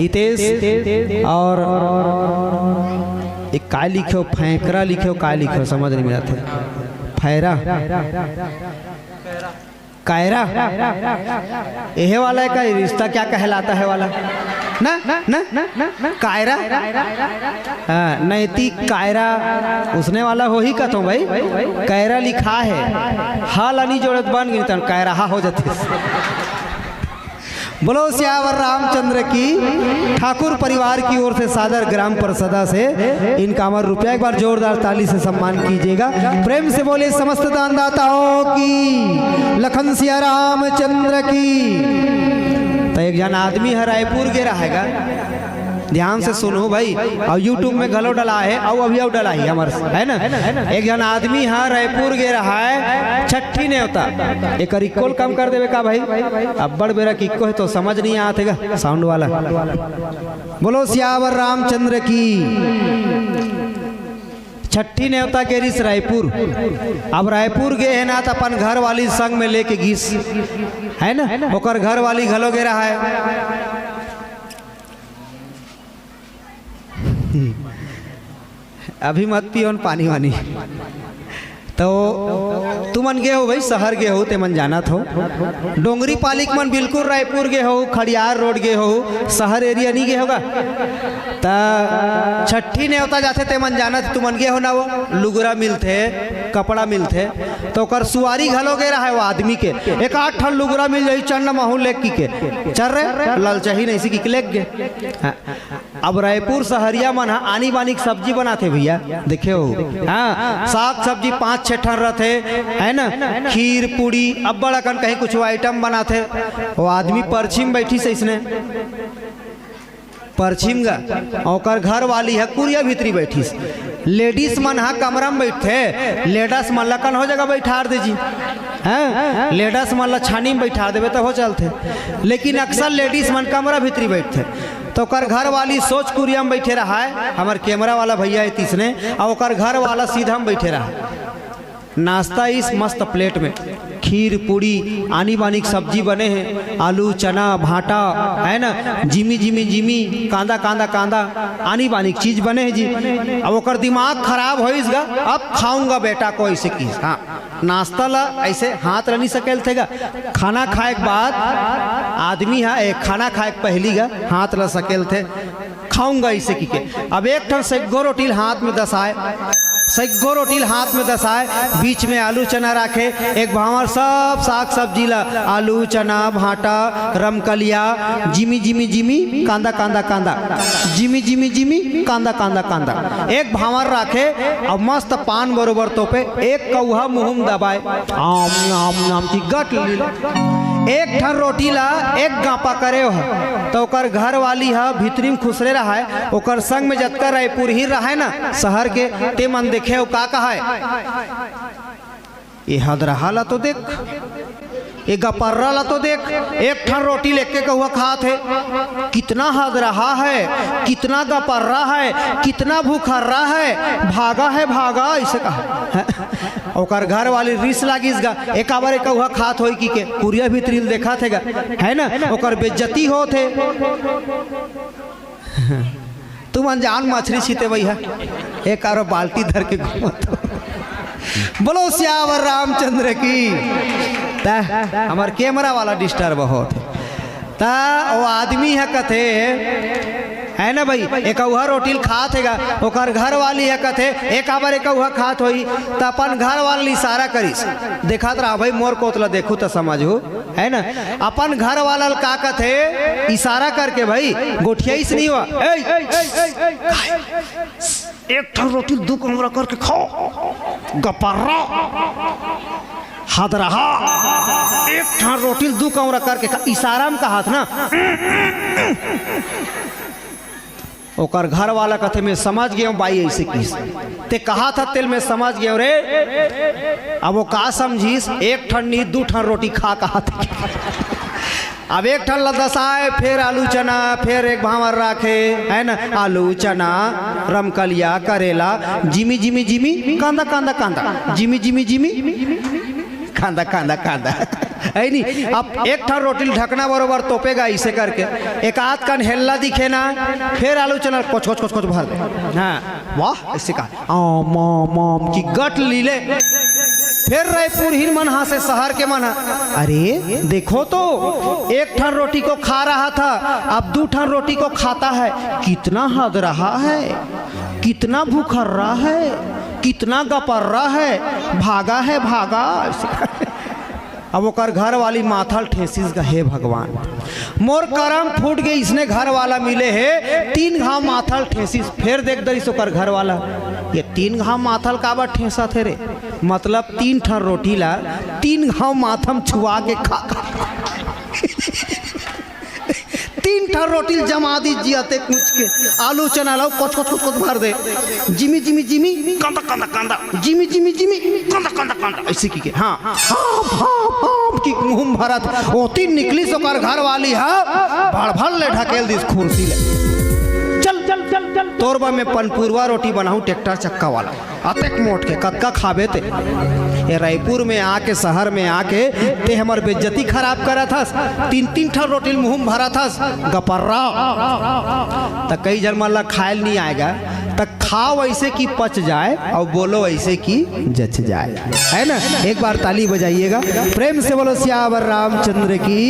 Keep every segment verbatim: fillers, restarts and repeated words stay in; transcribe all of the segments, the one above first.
हितेश और एक काय लिखे हो, फैकरा लिखे हो, काय लिखे हो, समझ नहीं मिलत हे। फैरा, कायरा, एहे वाला का रिश्ता क्या कहलाता है वाला ना, ना, ना, ना, ना, कायरा, हाँ, नैतिक कायरा, उसने वाला हो ही कथों भाई। कायरा लिखा है, हा ला नी जोड़त बन गिनतन, कायरा हा हो जाते। बोलो सियावर रामचंद्र की। ठाकुर परिवार की ओर से सादर ग्राम परसदा से इनका अमर रुपया, एक बार जोरदार ताली से सम्मान कीजिएगा। प्रेम से बोले समस्त दानदाताओं की, लखन सिया रामचंद्र की। तो एक जन आदमी है रायपुर गे रहेगा, ध्यान से सुनो भाई, और YouTube में घलो डला है, और अभी और डला है हमर, है ना? एक जन आदमी हा रायपुर गे रहा है, छठी नेवता। एक इक्को ल कम कर देवे का भाई? अब्बड़ बेरा के इक्को है तो समझ नहीं आत है गा, साउंड वाला। बोलो सियावर रामचंद्र की। छठी नेवता गे रिस रायपुर। अब रायपुर गे है ना, तो अपन घर वाली संग में लेके गिस, है ना? ओकर घर वाली घलो गे रहा है। अभी मत पियोन पानी वानी। तो तुमन गे हो भाई, शहर गे हो, ते मन जानत हो। डोंगरी पालिक मन बिल्कुल रायपुर गे हो, खड़ियार रोड गे हो, शहर एरिया नहीं गे होगा। त छठी नेवता जाथे ते मन जानत, तुमन गे हो ना, वो लुगरा मिलथे, कपड़ा मिलथे, तो ओकर सुवारी घलो गे रहा है वो आदमी के। एक आठ ठन लुगरा मिल जाही, चंड महू लेग की के चल रे, ललचही नहीं सी की लेग गे। हाँ। अब रायपुर सहरिया मन ह आनी बानी के सब्जी बनाथे भैया, देखे हो? हाँ, साग सब्जी पांच छह ठन रथे, है ना? खीर पूड़ी अब्बड़ अकन कहीं कुछ आइटम बनाथे। वो आदमी परछी म बैठिस अइसने, परछी म गा, ओकर घर वाली ह कुरिया भीतरी बैठिस। लेडीज मन ह कमरा म बैठथे, लेडस मन ल कन्हो जगह बैठार दे जी। हैं, लेडस मन ल छानी म बैठार देबे त हो चलथे, लेकिन अक्सर लेडीज मन कमरा भीतरी बैठथे। तो ओकर घर वाली सोच कुरिया म बैठे रहा है, हमर कैमरा वाला भैया है तीसने, और ओकर घर वाला सीधा म बैठे रहा। नाश्ता इस मस्त प्लेट में, खीर पूड़ी, आनी बानी के सब्जी बने हैं, आलू चना भाटा, है ना, जिमी जिमी जिमी, कांदा कांदा कांदा, आनी बानी के चीज बने हैं जी। अब ओकर दिमाग खराब होइस गा, अब खाऊंगा बेटा को ऐसे की। हाँ, नाश्ता ला ऐसे हाथ ला नहीं सकेलथे गा। खाना खाए के बाद आदमी हा, ए, खाना खाए के पहली गा हाथ ला सकेलथे, खाऊंगा इसे की के। अब एक ठन सैगो रोटी ल हाथ में दसाए, सैगो रोटी ल हाथ में दसाए, बीच में आलू चना राखे, एक भांवर सब साग सब्जी ला, आलू चना भाटा रमकलिया, जिमी जिमी जिमी, कांदा कांदा कांदा, जिमी जिमी जिमी, कांदा कांदा कांदा, एक भांवर राखे। अब मस्त पान बरोबर तोपे, एक कौहा मुंह म दबाए, आम आम आम की गट लील। एक ठन रोटी ला एक गांपा करे हो, तो ओकर घर वाली ह भीतरी म खुसरे रहाय, ओकर संग में जतका रायपुर ही रहाय ना शहर के, ते मन देखे हो का कहाय, "ए हदरहा ला तो देख, ए गपर्रा ला तो देख, एक ठन रोटी लेके कहुआ खात हे, कितना हदरहा है, कितना गपर्रा है, कितना भूखर्रा है, भागा है भागा," ऐसे कहा। ओकर घर वाली रिस लागिस गा, "ए काबर ए कौहा खात होई?" की के कुरिया भीतरी ल देखत हे गा, है ना, ओकर बेइज्जती होत हे। तुमन जान मछरी छीते भैया, एक आरो बाल्टी धर के घूमत हो। बोलो सियावर रामचंद्र की। त हमर कैमरा वाला डिस्टर्ब होत हे। त वो आदमी ह कथे, है ना भाई, ए कौहा रोटी ल खात हे गा, ओकर घर वाली ह कथे, "ए काबर ए कौहा खात होई?" त अपन घर वाला ल इशारा करिस, "देखत रहा भाई, मोर कोत ल देखू त समझहू।" है ना, अपन घर वाला ल का कथे, इशारा करके भाई, गोठियाइस नहीं हुआ, "ए, एक ठन रोटी ल दू कौंवरा करके खाओ, गपर्रा, हदरहा, एक ठन रोटी ल दू कौंवरा करके खा," इशारा म कहात ना। ओकर घर वाला कथे, "मैं समझ गया हूँ बाई, ऐसे किस ते कहात ह तेल मैं समझ गया हूँ रे।" अब वो का समझिस, एक ठन नी दू ठन रोटी खा कहात। अब एक ठन ला दसाए, फेर आलू चना, फेर एक भांवर राखे, है ना, आलू चना, रमकलिया, करेला, जिमी जिमी जिमी, कांदा कांदा कांदा, जिमी जिमी जिमी, कांदा कांदा कांदा। है नी? अब एक ठन रोटी ल ढकना बरोबर तोपेगा, ऐसे करके एक आध कन हेल्ला दिखे ना, फिर आलू चना कोच कोच कोच कोच भर दे। हाँ, वाह, ऐसे कहा, आम आम आम की गट लीले। फिर रायपुर हिन मन हा से शहर के मन हा, अरे देखो तो, एक ठन रोटी को खा रहा था, अब दू ठन रोटी को खाता है। कितना हद रहा है, कितना भूखर्रा है, कितना गपर्रा है, भागा है, भागा। अब ओकर घर वाली माथा ल ठेसिस गा, "हे भगवान, मोर करम फूट गे, इसने घर वाला मिले हे, तीन घाव माथा ल ठेसिस।" फेर देख दरिस ओकर घर वाला, "ये तीन घाव माथा ल काबर ठेसत हे रे?" मतलब तीन ठन रोटी ला तीन घाव माथा म छुआ के खा, तीन ठन रोटी ल जमा दी जियाते कूच के, आलू चना लाओ, कोच कोच कोच कोच भर दे। जिमी जिमी जिमी, कांदा कांदा कांदा, जिमी जिमी जिमी, कांदा कांदा कांदा, ऐसे की के, हाँ, हाँ, हाँ, हाँ, की मुंह भरत, ओती निकलिस ओकर घर वाली हा, भड़ भड़ ले ढकेल दिस खुरसी ले। चल, चल, चल, चल, तोर बर मैं पनपुरवा रोटी बनाहूँ, ट्रैक्टर चक्का वाला। अतेक मोट के कतका खाबे ते? ए रायपुर में आके, शहर में आके ते हमर बेइज्जती खराब करत हस। तीन तीन ठन रोटी ल मुंह म भरत हस, गपर्रा। त कई झन मन ला खायल नहीं आएगा, त खाओ ऐसे कि पच जाए और बोलो ऐसे कि जच जाए, है ना? एक बार ताली बजाइएगा, प्रेम से बोलो सियावर रामचंद्र की।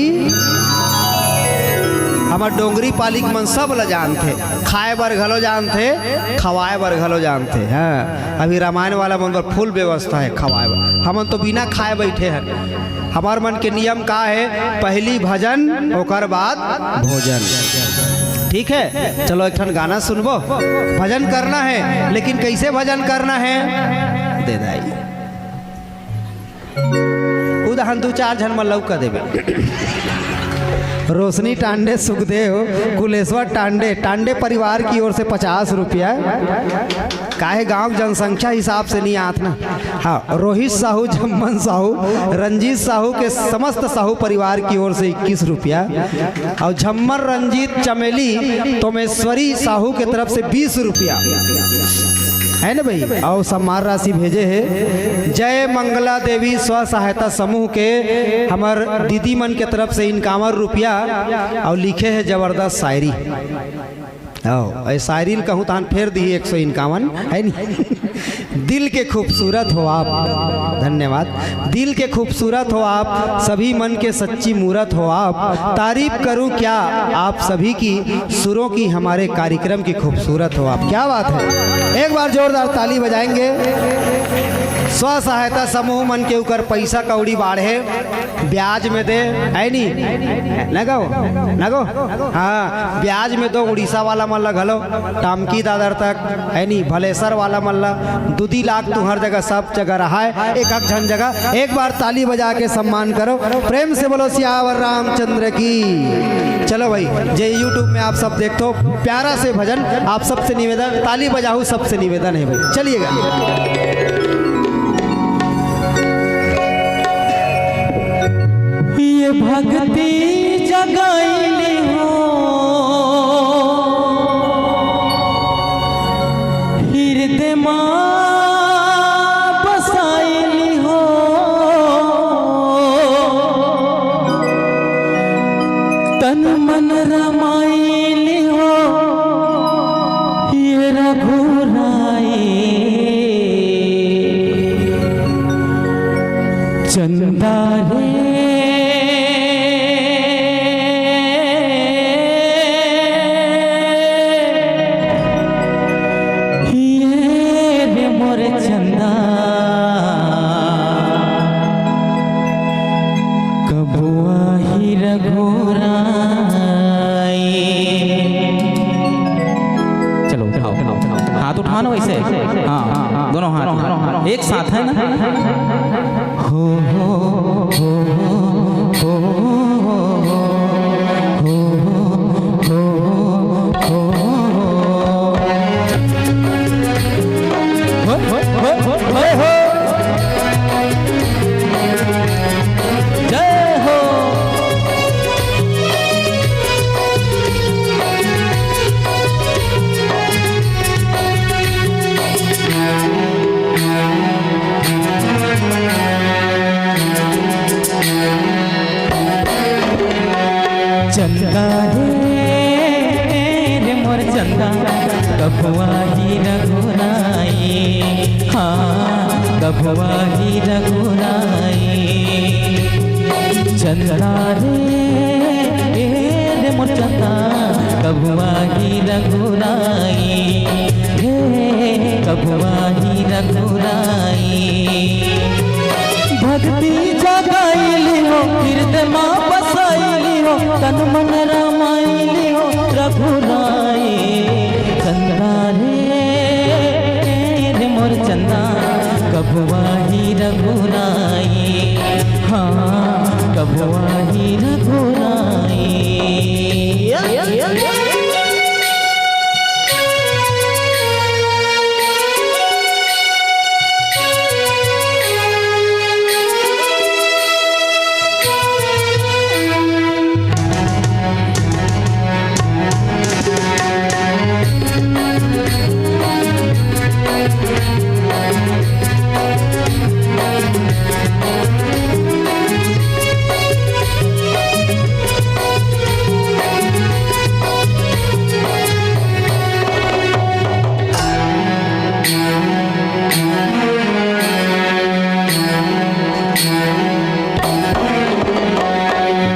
हमर डोंगरी पाली के मन सब ल जानथे, खाए बर घलो जानथे, खवाए बर घलो जानथे। हाँ, अभी रामायण वाला मन बर फुल व्यवस्था है खवाए बर, हमन तो बिना खाए बैठे हैं। हमार मन के नियम का है, पहली भजन, ओकर बाद भोजन। ठीक है, चलो एक ठन गाना सुनबो, भजन करना है, लेकिन कैसे भजन करना है, दे दाई। उदाहरण दू चार झन मन लउका देबे। रोशनी टांडे, सुखदेव, कुलेश्वर टांडे, टांडे परिवार की ओर से पचास रुपया। काहे गांव जनसंख्या हिसाब से नहीं आत ना। हाँ, रोहित साहू, झम्मन साहू, रंजीत साहू के समस्त साहू परिवार की ओर से इक्कीस रुपया। और झम्मन, रंजीत, चमेली, तोमेश्वरी साहू के तरफ से बीस रुपया। है ना भाई? और सम्मान राशि भेजे है जय मंगला देवी स्व सहायता समूह के हमर दीदी मन के तरफ से इक्यावन रुपया। और लिखे है जबरदस्त शायरी। आओ, ए शायरी ल कहूँ तहन फेर दिही एक सौ इक्यावन, है नी? दिल के खूबसूरत हो आप, धन्यवाद। दिल के खूबसूरत हो आप, सभी मन के सच्ची मूरत हो आप। तारीफ करूं क्या आप सभी की, सुरों की हमारे कार्यक्रम की खूबसूरत हो आप। क्या बात है, एक बार जोरदार ताली बजाएंगे। स्व सहायता समूह मन के ऊपर पैसा कौड़ी बाढ़े, ब्याज में दे, है नी? न गो, न गो? हाँ, ब्याज में दो उड़ीसा वाला मन ला घलो, टामकी दादर तक, है नी? भलेसर वाला मन ला, दू दी लाख तुहर जगह, सब जगह रहा है, एक एक झन जगह। एक बार ताली बजा के सम्मान करो, प्रेम से बोलो सियावर रामचंद्र की। चलो भाई, जे YouTube में आप सब देखते हो, प्यारा से भजन, आप सबसे निवेदन, ताली बजाओ, सबसे निवेदन है भाई। चलिएगा। ये भक्ति जगाइली हो, हृदय मा बसाइली हो, तन मन रमाइली हो, ये रघुराई चंदा रे। ये रे मोर चंदा, कबुआ ही रघुराई। चलो उठाओ, हाथ उठाओ ना वैसे। हाँ, दोनों हाथ एक साथ है ना। हो, हो, हो, हो, हो, हो, हो, हो, हो। जय हो। चंदा, कब आही रघुराई, हाँ, कब आही रघुराई। चंदा रे, ए रे मोर चंदा, कब आही रघुराई, हे, कब आही रघुराई। भक्ति जगाइली हो, हृदय मा बसाइली हो, तन मन रमाइली हो, रघुराई। चंदा रे, रे मोर चंदा, कब आही रघुराई, हाँ, कब आही रघुराई।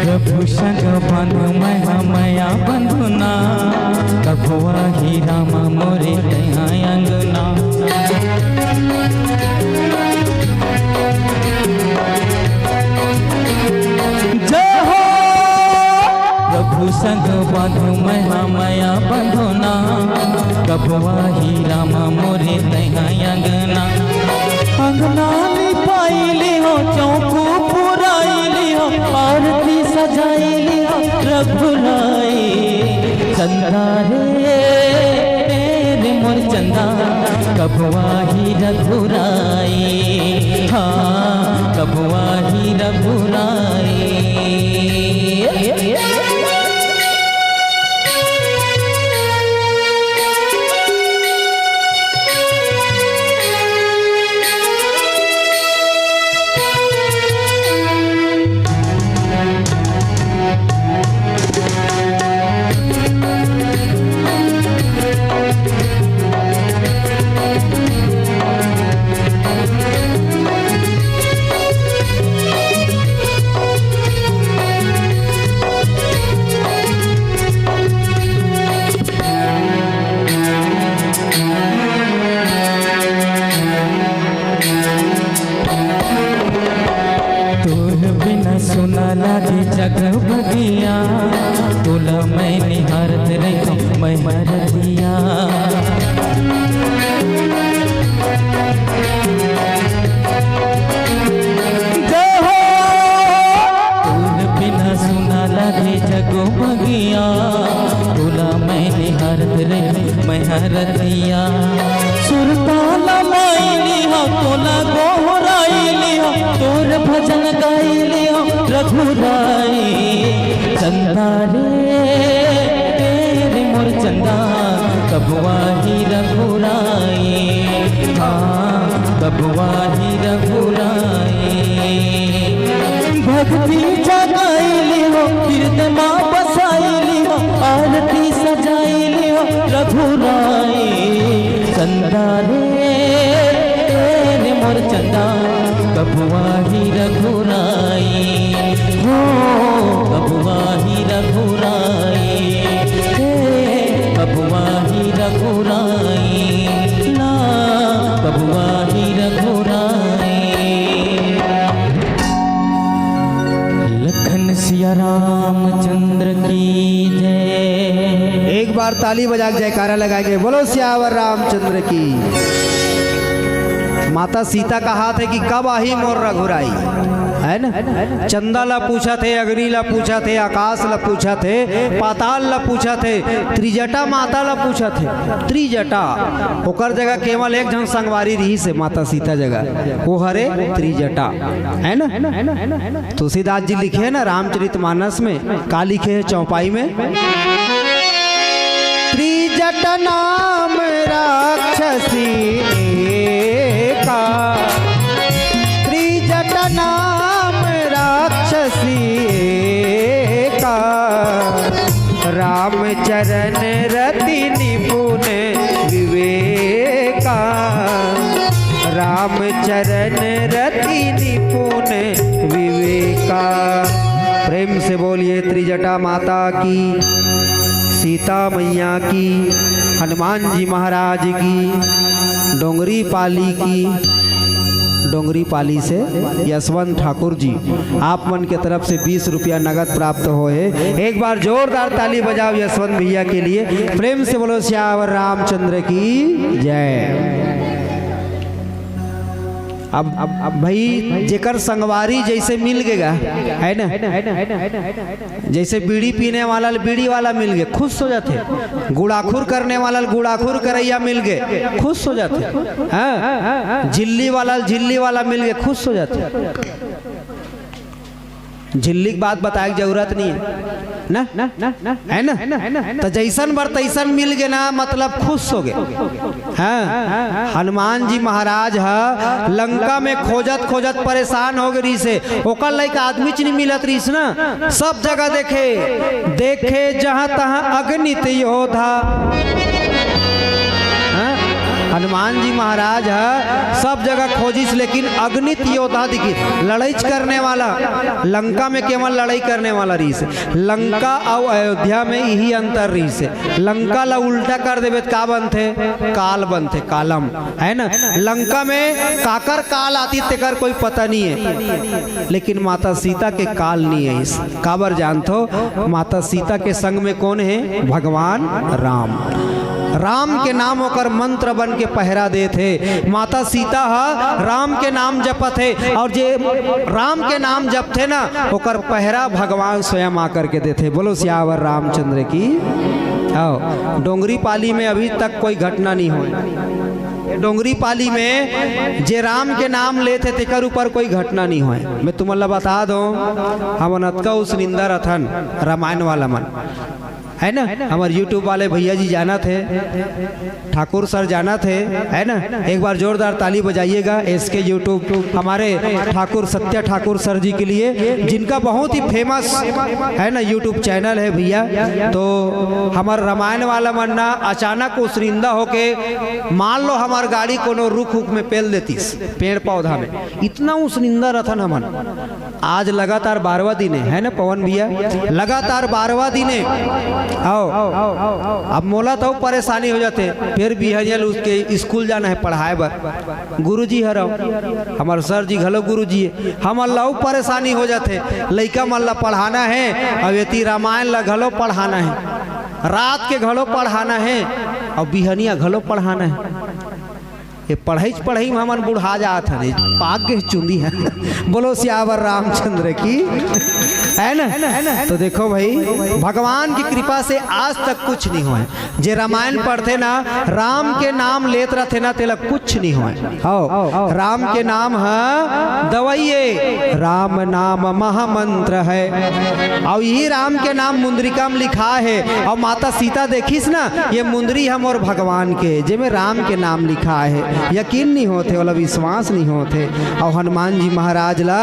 प्रभु संग बंधु मैं मया बंधुना, कब आही राम मोरे तैहा अंगना। जय हो। प्रभु संग बंधु मैं मया बंधुना, कब आही राम मोरे तैहा अंगना। अंगना लिपाइली हो, चौको पुराइली हो, आरती सजाइली हो, रघुराई। चंदा रे, रे मोर चंदा, कब आही रघुराई, हाँ, कब आही रघुराई। तोर बिना सुना लागे जग बगिया, तोला मैं निहारत रहिथंव मैं हर रतिया। जय हो। तोर बिना सुना लागे जग बगिया, तोला मैं निहारत रहिथंव मैं हर रतिया। सुरता ला माइली हो, तोला गोहराइली हो, तोर भजन गाइली हो, रघुराई। चंदा रे, रे मोर चंदा, कब आही रघुराई, हाँ, कब आही रघुराई। भक्ति जगाइली हो, हृदय मा बसाइली हो, आरती सजाइली हो, रघुराई। चंदा रे, रे मोर चंदा, कब आही रघुराई, हो, कब आही रघुराई, हे, कब आही रघुराई, ना, कब आही रघुराई। लखन सिया रामचंद्र की जय। एक बार ताली बजा के जयकारा लगाएंगे, बोलो सियावर रामचंद्र की। माता सीता कहाथे कि कब आही मोर रघुराई, है ना? चंदा ला पूछथे, अग्नि ला पूछथे, आकाश ला पूछथे, पाताल ला पूछथे, त्रिजटा माता ला पूछथे। त्रिजटा, ओकर जगह केवल एक झन संगवारी रहिसे माता सीता जगह, वो हरे त्रिजटा, है ना? तुलसीदास जी लिखे ना रामचरितमानस में, का लिखे हे चौपाई में? त्रिजट नाम राक्षसी एका, त्रिजट नाम राक्षसी एका, रामचरण रति राम चरण रति निपुण विवेका। प्रेम से बोलिए त्रिजटा माता की, सीता मैया की, हनुमान जी महाराज की, डोंगरी पाली की। डोंगरी पाली से यशवंत ठाकुर जी, आप मन के तरफ से बीस रुपया नगद प्राप्त होए हे। एक बार जोरदार ताली बजाओ यशवंत भैया के लिए। प्रेम से बोलो सियावर रामचंद्र की जय। अब, अब, अब भाई, जेकर संगवारी जैसे मिल गया, है ना? जैसे बीड़ी पीने वाला ल बीड़ी वाला मिल गए, खुश हो जाथे। गुड़ाखुर करने वाला ल गुड़ाखुर करैया मिल गए, खुश हो जाथे। हाँ, झिल्ली वाला ल झिल्ली वाला मिल गए, खुश हो जाथे। झिल्ली के बात बताए के जरूरत नहीं है ना, है ना? तो जैसन बर तैसन मिल गए ना, मतलब खुश हो गए। हाँ, हनुमान जी महाराज ह लंका में खोजत खोजत परेशान हो गए रहिस हे। ओकर लायक आदमी च नहीं मिलत रहिस ना। सब जगह देखे, देखे जहाँ तहाँ अगणित योद्धा। हाँ? हनुमान जी महाराज ह सब जगह खोजिस, लेकिन अगणित योद्धा दिखिस, लड़ाई करने वाला। लंका में केवल लड़ाई करने वाला रहिस हे। लंका अउ अयोध्या में यही अंतर रहिस हे। लंका ला उल्टा कर देबे त का बनथे? काल बनथे, कालम, है ना? लंका में काकर काल आतिस तेकर कोई पता नहीं है, लेकिन माता सीता के काल नहीं आइस। काबर जानथो? माता सीता के संग में कौन है? भगवान राम। राम के नाम ओकर मंत्र बन के पहरा देत हे। माता सीता ह राम के नाम जपत हे, और जे राम के नाम जपथे ना, ओकर पहरा भगवान स्वयं आकर के देथे। बोलो सियावर रामचंद्र की। आओ, डोंगरी पाली में अभी तक कोई घटना नहीं होए। डोंगरी पाली में जे राम के नाम लेथे, तेकर ऊपर कोई घटना नहीं होए। मैं तुमन ला बता दो, हमन अतका उसनिंदा रथन, रामायण वाला मन, है ना? हमर YouTube वाले भैया जी जानत हे, ठाकुर सर जानत हे, है ना? एक बार जोरदार ताली बजाइएगा एसके YouTube, हमारे ठाकुर सत्या ठाकुर सर जी के लिए, जिनका बहुत ही फेमस, है ना, YouTube चैनल है भैया। तो हमर रामायण वाला मन ना अचानक उसनिंदा होके, मान लो हमर गाड़ी कोनो रुख उख में पेल देतिस, पेड़ पौधा में, इतना उसनिंदा रथन हमन। आज लगातार बारहवाँ दिन हे, है ना पवन भैया? लगातार बारहवाँ दिन हे। आओ, अब मोला तो परेशानी हो जाथे, फिर बिहनिया ल उसके स्कूल जाना है पढ़ाए बर। गुरुजी हरव, हमर सर जी घलो गुरुजी हे, हमन ला अउ परेशानी हो जाथे। लइका मन ला पढ़ाना है, अब एती रामायण ला घलो पढ़ाना है, रात के घलो पढ़ाना है, और बिहनिया घलो पढ़ाना है। ये पढ़ई च पढ़ई में हमन बुढ़ा जात हन, पाक के चुंदी है। बोलो सियावर रामचंद्र की, है ना? तो देखो भाई, भगवान की कृपा से आज तक कुछ नहीं होए। जे रामायण पढ़थे ना, राम के नाम लेत रथे ना, तेला कुछ नहीं होए। हव, राम के नाम ह दवाई ए, राम नाम महामंत्र है। अउ यही राम के नाम मुंदरिका में लिखा है। अउ माता सीता देखिस ना, ये मुंदरी ह मोर भगवान के, जेमे राम के नाम लिखा है। यकीन नहीं होथे, ओला विश्वास नहीं होथे। अउ हनुमान जी महाराज ला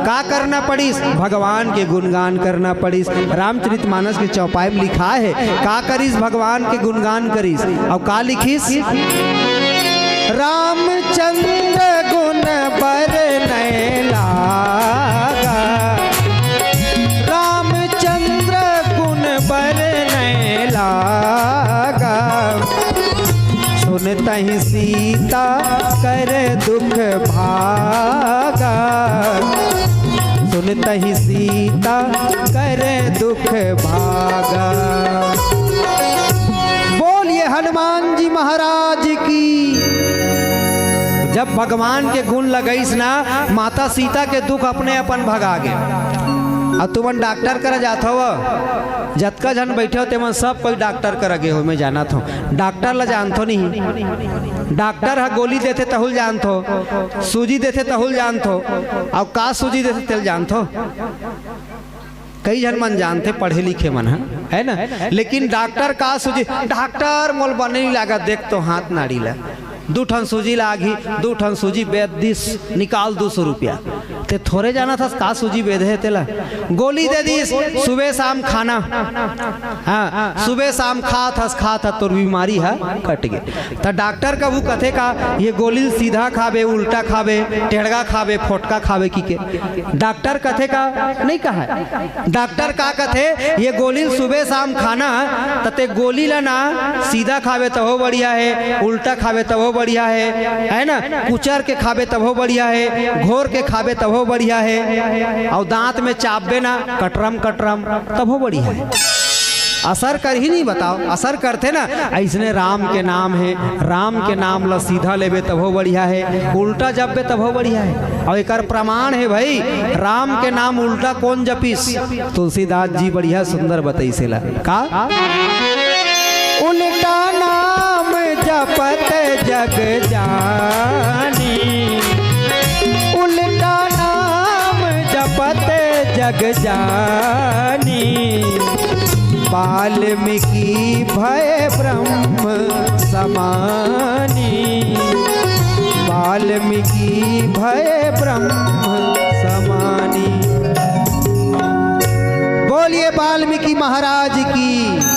का करना पड़िस? भगवान के गुणगान करना पड़िस। रामचरित मानस के चौपाई में लिखा है, का करिस? भगवान के गुणगान करिस। अउ का लिखिस? रामचंद्र गुण बरनय लागा, रामचंद्र गुण बरनय लागा। सुनतहि सीता कर दुख भागा, सुनतहि सीता कर दुख भागा। बोलिए हनुमान जी महाराज की। जब भगवान के गुण लगइस ना, माता सीता के दुख अपने अपन भगा गे। अब तुमन डॉक्टर करा जात हव, जतका झन बइठे हो, तेमन सब कोई डॉक्टर करा गे हो, मैं जानत हव। डॉक्टर ला जानथो नहीं? डॉक्टर ह गोली देथे, तहू ल जानथो, सूजी देथे, तहू ल जानथो, अउ का सूजी देथे, तेल जानथो? कई झन मन जानथे, पढ़े लिखे मन ह, है ना? लेकिन डॉक्टर का सूजी, डॉक्टर मोल बने नहीं लागत, देख तो हाथ नाड़ी ला। दू ठन सूजी लागही, दू ठन सूजी बेच दिस, निकाल दू सौ रुपया। ते थोरे जानत हस का सूजी बेधे हे तेला? गोली दे दिस, सुबह शाम खाना। हाँ, सुबह शाम खात हस, खात हस, तोर बीमारी ह कट गे। त डॉक्टर कभू कथे का, ये गोली सीधा खाबे, उल्टा खाबे, टेढ़गा खाबे, फोटका खाबे किके? डॉक्टर कथे का? नहीं कहा। डॉक्टर का कथे, ये गोली सुबह शाम खाना, त ते गोली ला ना सीधा खाबे तभो बढ़िया हे, उल्टा खाबे तभो बढ़िया हे, है ना? कुचर के खाबे तभो बढ़िया हे, घोर के खाबे तभो बढ़िया हे, अउ दांत में चापबे ना कटरम कटरम तभो बढ़िया हे। असर करही नहीं, बताओ, असर करथे ना। अइसने राम के नाम हे, राम के नाम ला सीधा लेबे तभो बढ़िया हे, उल्टा जपबे तभो बढ़िया हे। अउ एकर प्रमाण हे भाई, राम के नाम उल्टा कोन जपिस? तुलसीदास जी बढ़िया सुंदर बतइस एला। का? उल्टा नाम जपत जग जानी, उल्टा नाम जपत जग जानी, वाल्मीकि भय ब्रह्म समानी, वाल्मीकि भय ब्रह्म समानी। बोलिए वाल्मीकि महाराज की।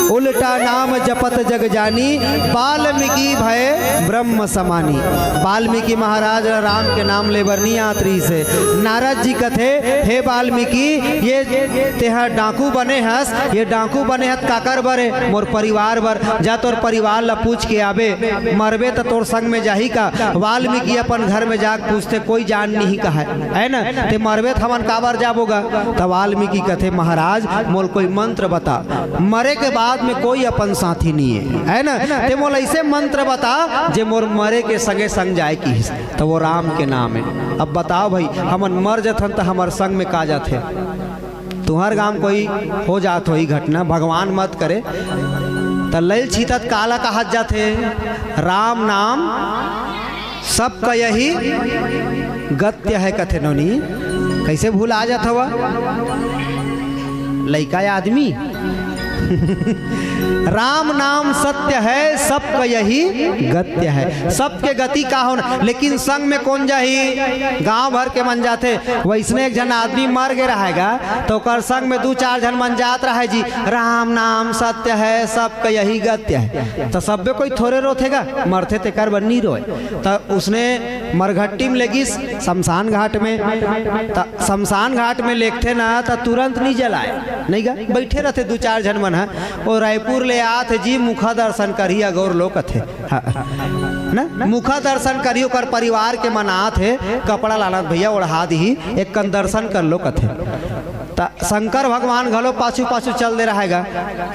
उल्टा नाम जपत जग जानी, वाल्मीकि भय ब्रह्म समानी। वाल्मीकि महाराज ला राम के नाम ले बर नी आत रहिस हे। नारद जी कथे, हे वाल्मीकि, ये तेहा डाकू बने हस, ये डाकू बने हस काकर बर हे? मोर परिवार बर। जा तोर परिवार ला पूछ के आबे, मरबे त तोर संग में जाही का? वाल्मीकि अपन घर में जाके पूछथे, कोई जान नहीं कहा है, है ना? ते मरबे त हमन काबर जाबो गा? त वाल्मीकि कथे, महाराज, मोल कोई मंत्र बता, मरे के बाद में कोई अपन साथी नहीं है, है ना? ते मोल ऐसे मंत्र बता जे मोर मरे के संगे संग जाए की। त वो राम के नाम है। अब बताओ भाई, हमन मर जथन त हमर संग में का जाथे? तुहर गांव कोई हो जात होही घटना, भगवान मत करे, त लैल छीतत काला कहत जाथे? राम नाम सबका यही गत्य है कथे नोनी। कैसे भूल आ जात हवा? लइका या आदमी? राम नाम सत्य है, सबका यही गत्य है। सबके गति का होना, लेकिन संग में कोन जाही? गांव भर के मन जाथे। वैसने एक झन आदमी मर गे रहेगा, त ओकर संग में दू चार झन मन जात रहे जी, राम नाम सत्य है, सबका यही गत्य है। त सब्बे कोई थोरे रोथे गा, मरथे तेकर बर नी रोय। त उसने मरघट्टी में लेगिस शमशान घाट में, त शमशान घाट में लेगथे ना, त तुरंत नी जलाय, नहीं गा, बैठे रहथे दू चार झन मन ह। ओ रायपुर ले आत हे जी, मुखा दर्शन करही अगोर लो कथे। हाँ, ना? मुखा दर्शन करही, ओकर परिवार के मन आत हे, कपड़ा लानत भैया ओढ़ा दिही, एक कन दर्शन कर लो कथे। त शंकर भगवान घलो पाछू पाछू चल दे रहेगा।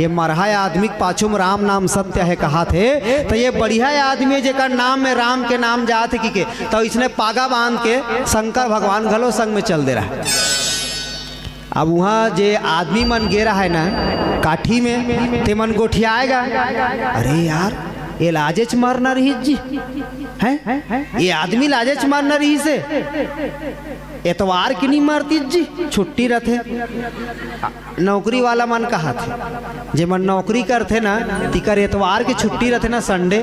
ये मरहा आदमी के पाछू में राम नाम सत्य है कहात हे, त ये बढ़िया आदमी हे जेकर नाम में राम के नाम जात हे कि के, त इसने पागा बांध के शंकर भगवान घलो संग में चल दे रहा। अब उहाँ जे आदमी मन गे रहा है ना काठी में, ते मन गोठियाएगा, अरे यार, ये लाजेच मरना रहीस जी, हैं? ये आदमी लाजेच मरना रहीस हे। एतवार के नी मरतीस जी, छुट्टी रथे। नौकरी वाला मन कहत हे, जेमन नौकरी करथे ना, तिकर एतवार के छुट्टी रथे ना, संडे।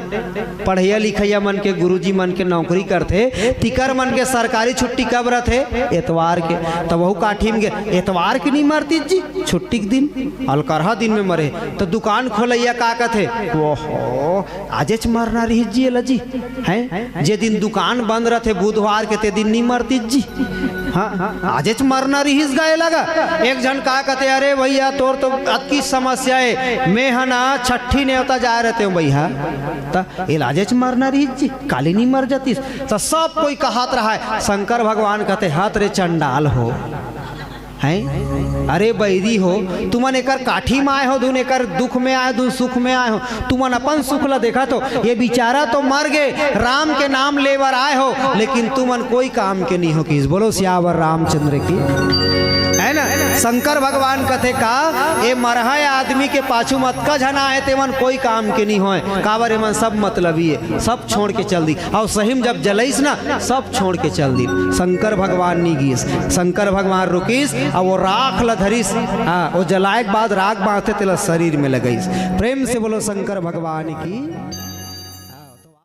पढ़इया लिखइया मन के, गुरुजी मन के नौकरी करथे, तिकर मन के सरकारी छुट्टी कब रथे? एतवार के। त वहू काठी में गे, एतवार के नी मरतीस जी, छुट्टी के दिन, अलकरहा दिन में मरे। त दुकान खोलइया का कथे, ओहो, आजेच मरना रहीस जी एला जी, हैं? जे दिन दुकान बंद रथे बुधवार के, ते दिन नी मरतीस जी। हाँ, आजेच मरना रहीस गा एला गा। एक झन का कथे, अरे भैया, तोर तो अतकी समस्या हे, मैं ह ना छट्ठी नेवता जाए रहते हूँ भैया, त एला आजेच मरना रहीस जी, काली नी मर जातीस। त सब कोई कहत रहा है, शंकर भगवान कथे, हत रे चंडाल हो, हैं? अरे बैरी हो, तुमन एकर काठी में आए हो, धुन एकर दुख में आए, धुन सुख में आए हो। तुमन अपन सुख ला देखत हो, ये बेचारा तो मर गे, राम के नाम ले बर आए हो, लेकिन तुमन कोई काम के नहीं हो किस। बोलो सियावर रामचंद्र की, है ना? शंकर भगवान कथे का, ये मरहा आदमी के पाछू में अतका झन आए, तेमन कोई काम के नहीं होए। काबर एमन सब मतलबी हे, सब छोड़ के चल दी। अउ सही में जब जलइस ना, सब छोड़ के चल दी। शंकर भगवान नी गिस, शंकर भगवान रुकिस, अउ वो राख ल धरिस। हाँ, वो जलाए के बाद राख बांचथे, तेला शरीर में लगइस। प्रेम से बोलो शंकर भगवान की।